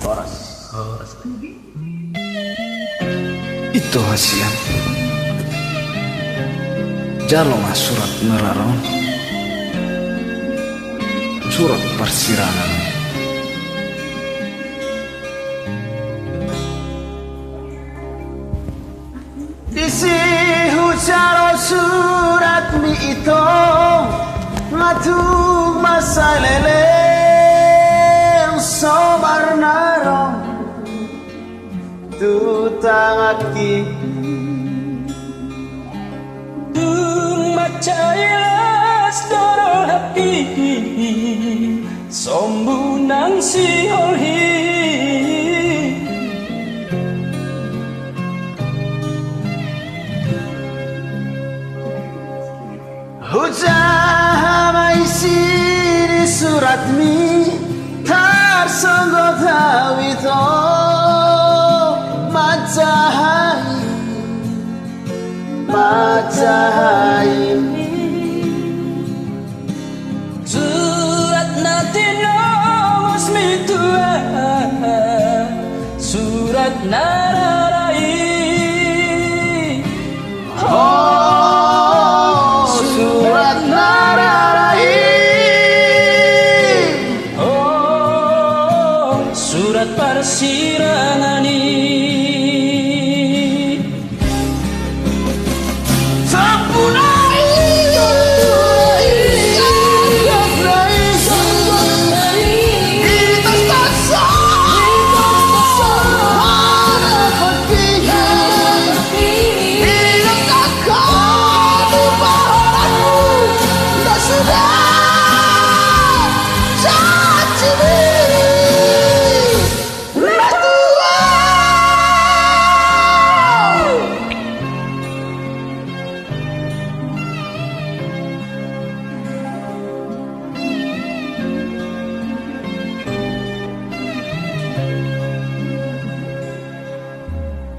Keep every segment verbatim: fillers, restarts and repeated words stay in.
Horas. Horas. Ito hasian. Jalo ma surat na rara on. Surat parsirangan. Disi hujalo suratmi ito, ma tung mansai leleng sombar na ro tu tanganki. Tung mansai las do rohangki, sombu nang sihol i. Hujaha ma isi ni suratmi, tarsonggot au ito, manjaha i, manjaha i. Surat na tinobusmi tu ahu, surat na rara i. O, surat na rara i. O, surat parsirangan i.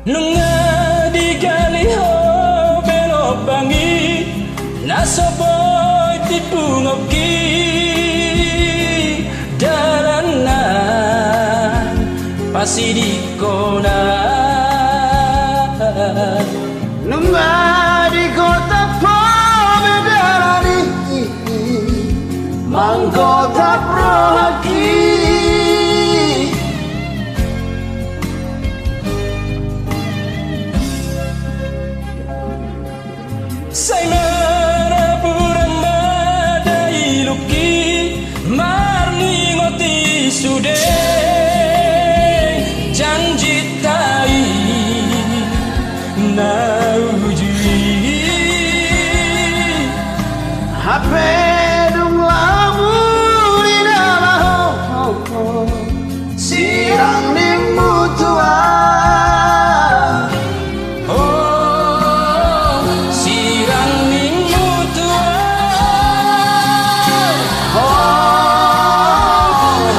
Nunga digali ho be lobang i, na so boi dipungokki dalanna pasidingkon. Nunga digotap ho be dalan i, manggotap rohangki. Sai maraburan ma dailungki, marningot i sude janjinta i na uju i. Hape dung lamuni na laho, sirang ni mutua. O, sirang ni mutua. O,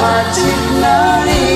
hansit nami.